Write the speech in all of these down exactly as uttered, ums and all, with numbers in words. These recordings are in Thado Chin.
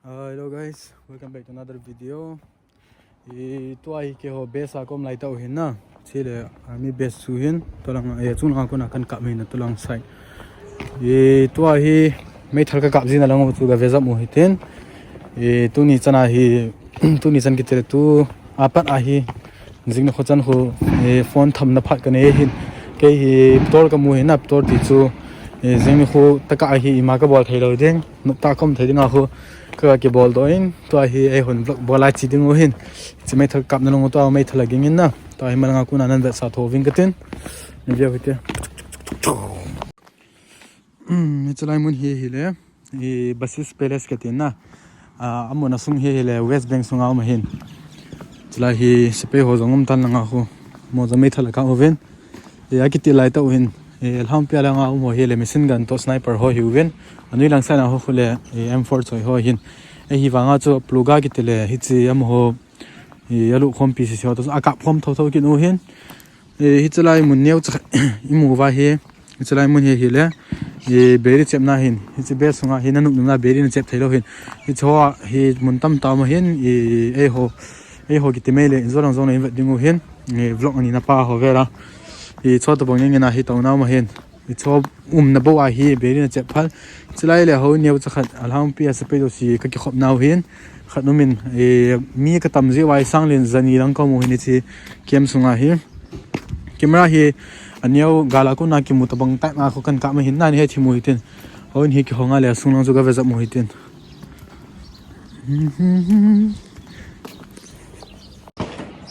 Uh, hello guys, welcome back to another video. I tua hi keiho base a ka um lai tau hin na. Chule army base chu hin, tulang, eh, chunglang a kona kan kap hin na tulang side. I tua hi meithal ka kap jing na lang u chu ga ve jap u hitin. I tuni chan a hi, tuni chan kiti le tu apat a hi jing nikho chan khu, eh, phone thamna phat ka nei hin. Kei hi ptor ka mu hin na, ptor ti chu, eh, jing nikho taka hi ima ka bol thei lou ding. Nopta ka um thei ding a khu ka kibol doh in, tua hi eihon vlog bol a chi ding u hin. Chi meithal kapna lang u tua meithal a ging in na. Tua hi malang a kona nan vetsah tho uvin ka tin. Ni veu hite. Hmm, hiche lai mun hi hile, hi Basis Palace ka tin na. Ah, amun a sung hi hile West Bank sunga um ahin. Chulai hi sepai ho jong um tan lang a khu. Mo jong meithal a ka uvin. E, akiti lai tau hin, e, lhangpi a lang a um ho hi le machine gun toh sniper ho hi uvin. Anoi lang side a ho khu le, e, M four choi ho hin. E, hivang a chu Pluga kiti le hiche amaho, e, aluh khompi sese ho toh a kap khom thotho kit u hin. E, hiche lai mun neo cha i mu uva hi. Hiche lai mun hi hile, e, beri chepna hin. Hiche base sunga hi na nop nop na beri na chep thei lou hin. Hiche ho hi mun tamtah um ahin, e, eiho, eiho kiti mai le, in jong jong le in vet ding u hin. E, vlog ani na pa ho vela. I chua tabang nge na hi tau na ma hin. I chua umna bou a hi beri na chep phal. Chulai le ho neo cha khat alhangpi a sepai jouse ka kikhop nau hin. Khat um in, e, mi ka tam jeh uva sang len jani lang ka mu hin hiche camp sunga hi. Camera hi aneo gal a kona kimu tabang tai ma khu kan kap ma hin na ni he thi mu hitin. Ho in hi kihong a le sung lang chu ga ve jap mu hitin.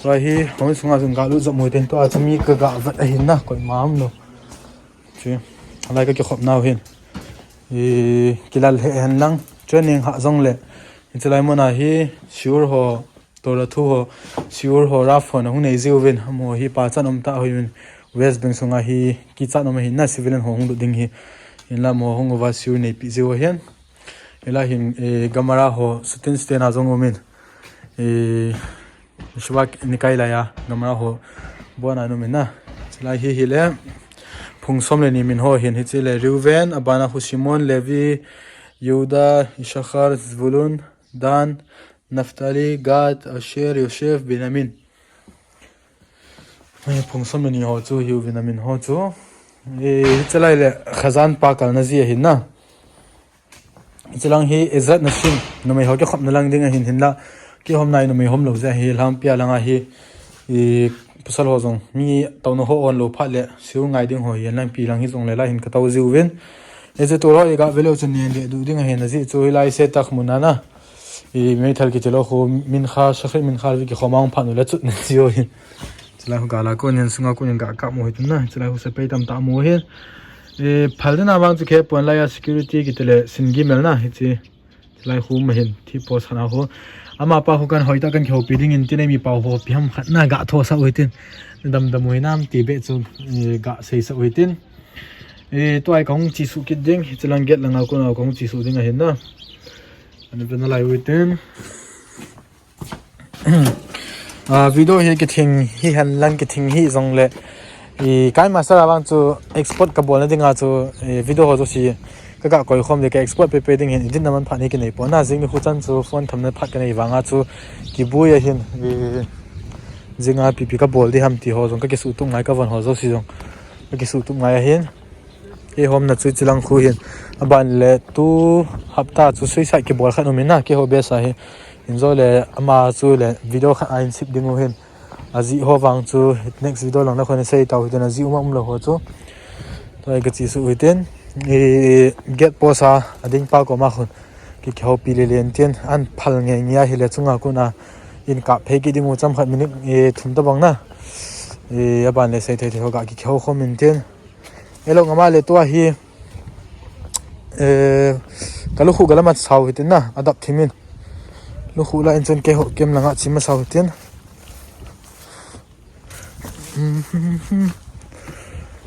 Tua hi, hong sunga jong ga lut jom u hitin tua chu mi ka ga vet ahin na, koima um lou. Chu, lai ka kikhop nau hin. I, kilal he hen lang, training ha jong le. Hiche lai mun a hi, siur ho, tola thu ho, siur ho, raf ho, na hung nei jiu vin, mo hi pa chan um ta ho vin, West Bank sunga hi, kichat um ahin na, civilian ho hung lut ding hi. Hinla mo hung uva siur neipi jiu ahin. Hilai hin, eh, gamara ho, shooting stand a jong um in. Eh, Shivak nikai lai a, gamara ho, bon a um in na. Chulai hi hile, phung som le ni min ho hin hiche le Reuven, abana khu Shimon, Levi, Yehuda, Issachar, Zvulun, Dan, Naphtali, Gad, Asher, Yosef, Benjamin. Hei, phung som le ni ho chu, hiu Benjamin ho chu. Eh, hiche lai le, Khazan pa kalna ji ahin na. Hiche lang hi, Ezrat Nashim, numei ho kikhopna lang ding ahin hinla. Kihom nai numei hom lou jeh hi, lhangpi a lang a hi. I, pasal ho jong, mi touna ho on lou phat le, siu ngai ding ho hi, lhangpi lang hi jong le lai hin ka tou jiu vin. Hiche tu ho i ga ve leu chun nen le du ding ahin ajeh chu hilai se tak mun a na. I meithal kiti lou khu mincha, shachrit mincha le kikhom a hung phat u le chutna chi u hi. Chulai khu gal a kon in sunga kon in ga kap mu hitin na. Chulai khu sepai tamtah mu hi. I phal dena vang chu khe pon lai a security kiti le sin gimel na hiche. Chulai khu ma hin thi post khat a khu. Amapa khu kan hoitah kan kihoupi ding in tin ei mi pau ho pi ham khat na ga thosah u hitin. Damdam u hinam ti beh chu, i, ga seisah u hitin. E, tua hi ka hung chesuh kit ding, hiche lang gate lang a kon a ka hung chesuh ding ahin na. Ana ve nalai u hitin. Ah, video hi kithing hi hen lang kithing hi jong le. I, KineMaster a vang chu export ka bolna ding a chu, i, video ho chu si ka ga koi khom le ka export pepe ding hin edit na man phat hi kinei pon na jing nikho chan chu phone thamna phat ka nei vang a chu kibui ahin, i, jing a pipi ka bol ding ham ti ho jong ka kisuh tup ngai ka von ho jouse jong. Ka kisuh tup ngai ahin. Kihomna chu hiche lang khu hin. Aban le tu hapta chu suicide kibol khat um in na, keiho base a hi. Injo le ama chu le video khat a hin sip ding u hin. Ajeh ho vang chu next video lang na khon sei tau hitin ajeh um a um lou ho chu. Tua hi ka chesuh u hitin. I gate post a, ading pa koma khun. Ki, kihoupi le len tin, an phal nge nge ahile chunga kon a. In kap phei kit ding u cham khat minute, i, thum tabang na. I, aban le sei thei thei ho ga ki, kihou khom in tin. Elo ngama le tua hi, eh, ka lukhuh ga la mat sau hitin na, adap thimin. Lukhuh la in chun keiho kem langa chim a sau hitin.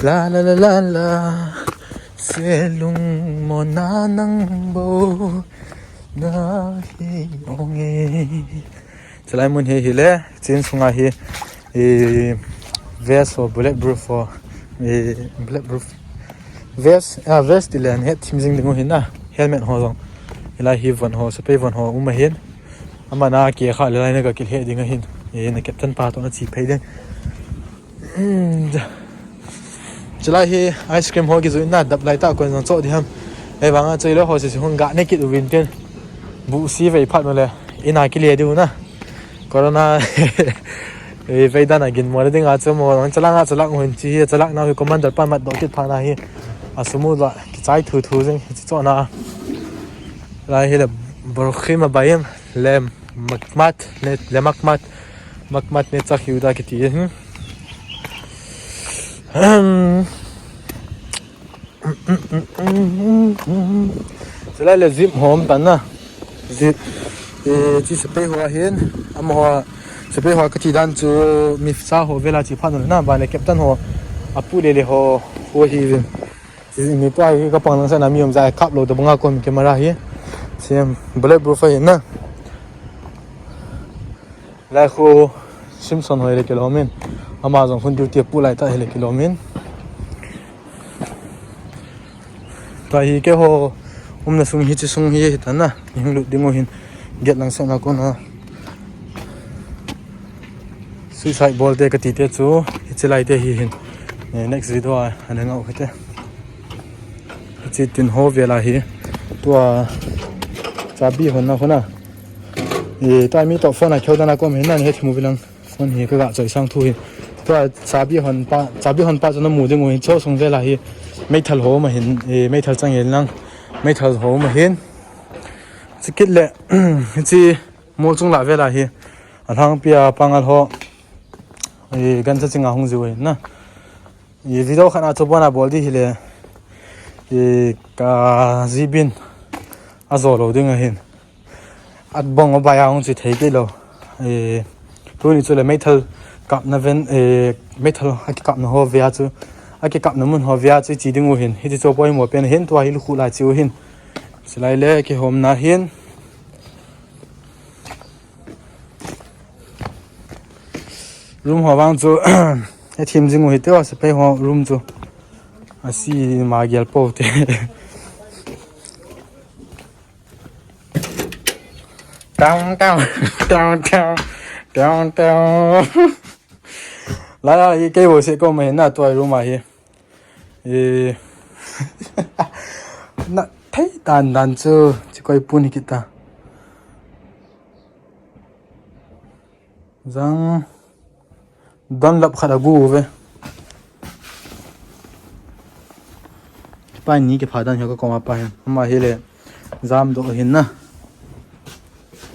La la la la la, se lungmonna nang bou na hi ong e. Chulai mun hi hile, chen sunga hi, i, vest ho, bulletproof ho, i, bulletproof vest, ah, vest ti le het thim jing ding u hin na, helmet ho jong. Hilai hi von ho, sepai von ho um ahin. Amana ke kha le lai na ka kile ding ahin. E, na captain pa toh na chi phei ding. Hmm, ja. Chulai hi ice cream ho kijui na dap lai ta kon jong cho di ham. Ei vanga chule ho se se hung ga ne kit uvin tin. Bu si vei phat no le. Ina kile di u na. Corona. Ei vei dan a gin mo le ding a chu mo. Chalak a chalak mo hin chi hi chalak na hi commander pa mat do kit pha na hi. A sumu la kichai thu thu jing chi cho na. Lai hi le Borkhim abayim le makmat ne le makmat. Makmat ne chak hiu da kiti hin. Chulai le zip hom tan na. Zip. E, chi sepai ho hin. Amaho sepai ho kati dan chu mifsa ho vela chi phan na ba le captain ho. Apu le le ho ho hi vin. Chi mi pa hi ka pang lang sa na mi um za kap lo da banga kon camera hi. Sem bulletproof hi na. Lai khu Simpson hoi le kilomin. Ama jong khun duty pu lai ta hi le kilomin. Ta hi ke ho umna sung hi chi sung hi hi ta na. Hing lut ding u hin get lang sa na ko na. Suicide bol te kati te chu hi chi lai te hi hin. Next video a ana ngau khate. Chi tin ho vela hi. Tua chabi hon na khuna. E, tai mi to phone a kheu dana kom hin nan he thimu vilang. Phone hi ka ga choi sang thu hin. Tua chabi hon pa, chabi hon pa chana mu ding u hin cho sung vela hi. Meithal ho ma hin, e, meithal chang hin lang. Meithal ho ma hin. Chikit le, chi mo chung la vela hi. Alhang pia pangal ho. E, gan cha chinga hung jiu hin na. E, video khat a chu bona bol di hile. E, ka jibin a zo lo ding ahin. At bong a baya hung chi thei kei lo. E, tuni chu le meithal kapna ven, e, meithal a kikapna ho vea chu. A kikapna mun ho vea chu chi ding u hin. Hiti chu poimo pen hin tua hi lukhu lai chi u hin. Silai le kihomna hin. Room ho vang chu, e thim jing u hi te wa, sepai ho room chu. A si ma gel po te. Tang, tang, tang, tang, tang, tang. La, la, i kei bo se ko ma hin na tua room a hi. E, na thei dan dan chu, chi koi pun hi kita. Jang Dunlop khat a gu ve. Pa ni ke pha dan hi ka koma pa hin. Ama hi le jam do hin na.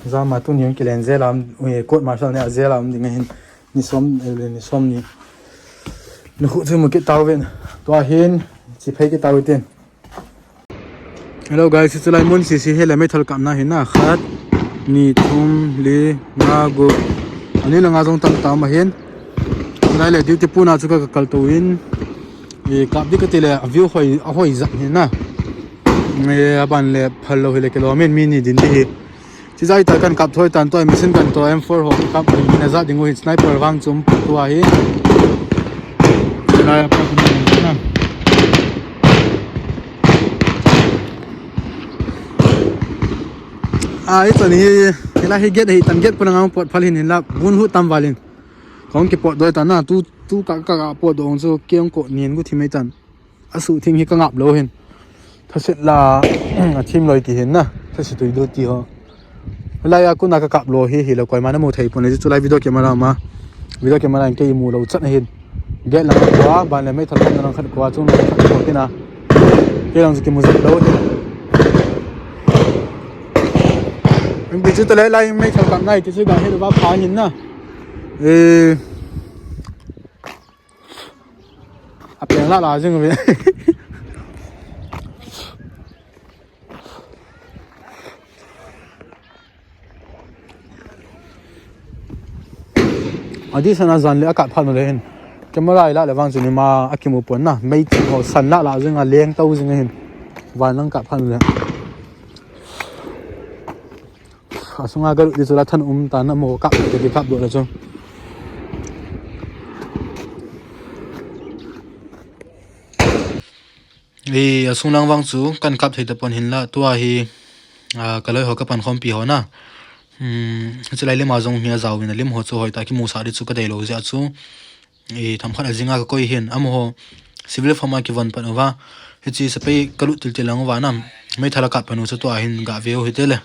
Jam a tuni kilen jela, e, court martial ne a jela um ding hin. Ni som, e, le ni som ni. Ni khu chu mu kit tau ven. Tua hin chi phei kit tau tin. Hello guys, chulai mun sisi hi le meithal kapna hi na khat, ni, thum, li, nga, gup. Ani le nga jong tam tam ahin. Chulai le duty puna chu ka kal to in. E, kap di kati le a view hoi, a hoi jat hi na. E, aban le phal lo hi le kilomin mi ni din di hi. Chi jai ta kan kap thoi tan toh, machine gun toh, M four ho kap na ja ding u hin, sniper vang chum tua hi. Lai pa na. A, i chan hi, hila hi gate hi tan gate puna ngang pot phal hin hin la, bun hu tam valin. Kong ki pot doi tan na, tu, tu ka, ka, ka pot dong chu, kiang ko nin gu thi mai tan. A suh thing hi ka ngap lo hin. Thasit la, a thim loi ki hin na. Thasit tui du ti ho. Lai a kuna ka kap lo hi, hi lo koi ma na mu thei pon le chu lai video camera ma. Video camera in kei mu lo chat na hin. Gate lang kua, ban le meithal lang khat kua, chung lang khat kua kina. Kei lang chu ki mu zat lo hin. Ang bi chu ta lai lai meithal kap nai, ti chu ga hi lo ba pha hin na. Eh. A peng la la jing ve. A di sana jan le a kap phat le hin. Camera i la le vang chu ni ma a kimu pon na. Mei ti ho san la la jing a leng tau jing hin. Van lang kap phat le. A sunga ka lut di chu la than um ta na mo kap, ka di kap do la chu. E, a sung lang vang chu kan kap thei ta pon hin la, tua hi. Ah, ka loi ho ka pankhompi ho na. Hmm, hiche lai lim a jong hi ajao vin, a lim ho chu hoitah a kimusah ding chu ka deilou jeh a chu. I, themkhat a jing a ka koi hin, amaho civil form a kivon pan uva. Hiche sepai ka lut tiltil lang uva na. Meithal a kap pan u chu tua hin ga ve u hite le.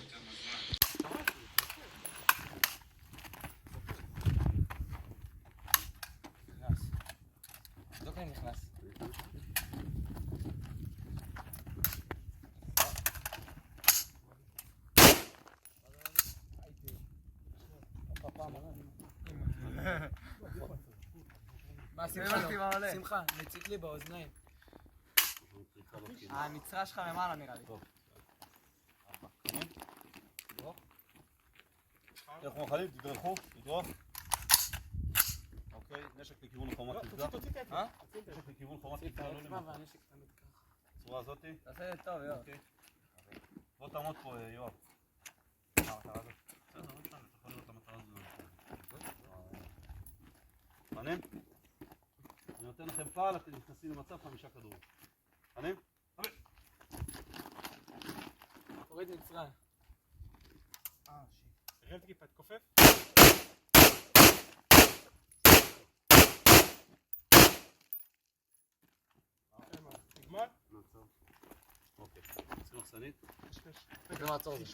מה, שמחה, שמחה, מציק לי באוזניים. הנצרה שלך למעלה נראה לי. איך מאכלים? תדרכו, תדרוך. אוקיי, נשק לכיוון חומת מפגע. אה? נשק לכיוון חומת מפגע, לא למטה. בצורה הזאתי. תעשה את זה טוב, יואב. אוקיי. בוא תעמוד פה, יואב. המטרה הזאת. בסדר, לא משנה, אתה יכול לראות את המטרה הזאת. מוכנים? אני נותן לכם פעל, אתם נכנסים למצב חמישה כדורים. מוכנים? תוריד מצרים. אה, שיט. תרים טיפה, תכופף. נגמר? נעצור. אוקיי. שים מחסנית. רגע, נעצור. נשק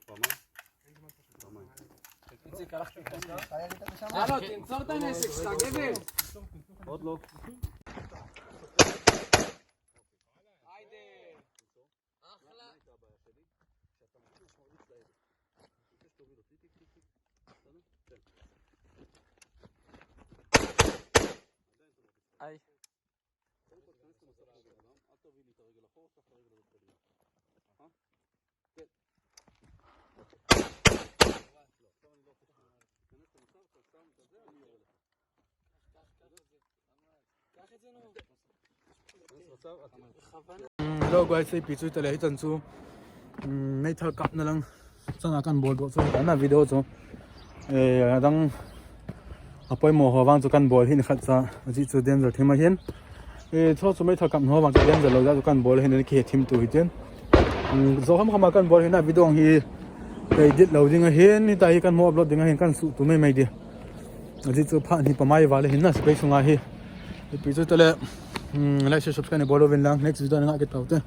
פעמיים. פעמיים. איציק, הלכתי איתך. הלו, תנצור את הנשק שלך, גבר. עוד לא. היידה. אחלה. מה הייתה הבעיה שלי? שאתה מרגיש משמעותית לעדר. אני רוצה שתוריד אותי טיק טיק טיק. בסדר? כן. עדיין זה לא בסדר. איי. קודם כל תיכנס למצב של בן אדם, אל תביא לי את הרגל אחורה, קח את הרגל הזאת קדימה. אה? כן. לא, עכשיו אני לא רוצה שתיכנס למצב שאתה שם את הזה, אני יורה לך. Hello guys, ipi chu tale hitan chu, um, meithal kapna lang chana kan bol doh chu, ana video chu. Eh, adang apoimo ho vang chu kan bol hin khat cha, ajeh chu danger thim ahin. Eh, chu chu meithal kapna ho vang chu danger lou jeh chu kan bol hin, kihe thim tu hitin. Um, jo kham kham a kan bol hin a video hi edit lou ding ahin, hitia hi kan mo upload ding ahin, kan suh tu mai mai di. Ajeh chu phat hi pamai val hin na, sepai sunga hi. Ipi chu tale, um, like, share, subscribe nei bol uvin lang, next video na nga kit taute.